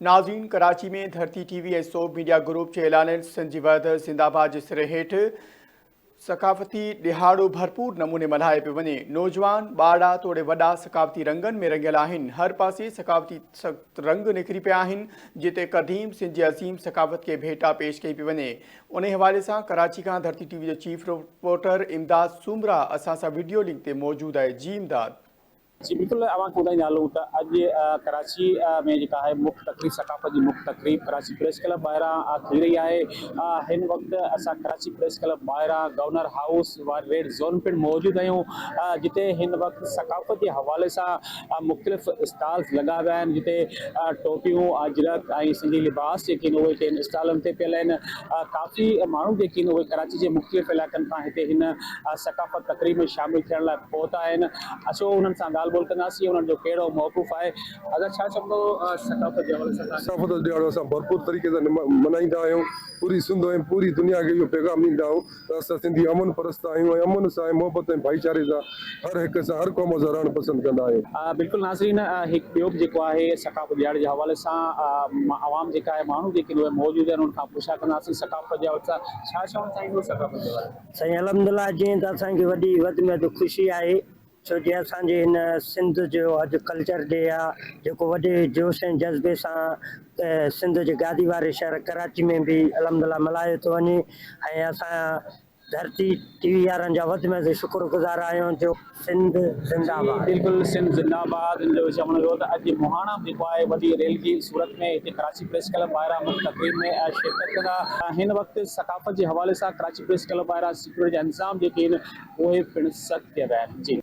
ناظرين ڪراچي ۾ ڌرتي ٽي وي ۽ سوڀ ميڊيا گروپ جي اعلانيل سنڌ جي وحدت زنده آباد جي سري هيٺ ثقافتي ڏهاڙو ڀرپور نموني ملهايو پيو وڃي. نوجوان، ٻارڙا توڙي وڏا ثقافتي رنگن ۾ رڱيل آهن. هر پاسي ثقافتي رنگ نکري پيا آهن، جتي قديم سنڌ جي عظيم ثقافت کي ڀيٽا پيش ڪئي پئي وڃي. انهي حوالي سان ڪراچي کان ڌرتي ٽي وي جو چيف رپورٽر امداد سومرا اسان سان وڊيو لنڪ تي موجود آهي. جي امداد. جي بلڪل اوهان کي ٻڌائيندا هلون ته اڄ ڪراچي ۾ جيڪا آهي مک تقريب ثقافت جي مک تقريب ڪراچي پريس ڪلب ٻاهران ٿي رهي آهي هن وقت اسان ڪراچي پريس ڪلب ٻاهران گورنر هائوس واري ريڊ زون پڻ موجود آهيون جتي هن وقت ثقافت جي حوالي سان مختلف اسٽالز لڳا ويا آهن جتي ٽوپيون اجرڪ ۽ سنڌي لباس جيڪي آهن اهي هتي هن اسٽالن تي پيل آهن ڪافي ماڻهو جيڪي آهن اهي ڪراچي جي مختلف علائقن کان هتي هن ثقافت تقريب ۾ شامل ٿيڻ لاء پهتا آهن اچو انهن سان ڳالهه ٻولهه ڪنداسين انهن جو ڪهڙو موقف آهي. ادا ڇا چوندو ثقافت جي حوالي سان توهان. ثقافت جو ڏهاڙو اسان ڀرپور طريقي سان ملهائيندا آهيون پوري سنڌ ۽ پوري دنيا کي اهو پيغام ڏيندا آهيون ته اسان سنڌي امن پرست آهيون ۽ امن سان ۽ محبت ۽ ڀائيچاري سان هر هڪ سان هر قوم سان رهڻ پسند ڪندا آهيون. بلڪل ناظرين هڪ ٻيو به جيڪو آهي ثقافت ڏهاڙي جي حوالي سان عوام جيڪا آهي ماڻهو جيڪي اهي موجود آهن انهن کان پڇا ڪنداسين ثقافت جي حوالي سان ڇا چوڻ چاهيندو ثقافت جي حوالي سان. سائين الحمدالله جيئن ته اسان کي وڏي وڌ ۾ وڌ خوشي آهي ڇو جي اسان جي هن سنڌ جو اڄ ڪلچر ڊي آ جيڪو وڏي جوش ۽ جذبي سان سنڌ جي گادي واري شهر ڪراچي ۾ به الحمدالله ملهايو ٿو وڃي ۽ اسان ڌرتي ٽي وي وارن جا وڌ ۾ وڌ شڪر گذار آهيون جو سنڌ زنده جي آباد. بلڪل سنڌ زنده آباد ان جو چوڻ هيو ته اڄ مهاڻا به جيڪو آهي وڏي ريل جي صورت ۾ هتي ڪراچي پريس ڪلب ٻاهران مک تقريب ۾ شرڪت ڪندا هن وقت ثقافت جي حوالي سان ڪراچي پريس ڪلب ٻاهران سيڪيورٽي جا انتظام جيڪي آهن اهي پڻ سخت ڪيا ويا آهن جي.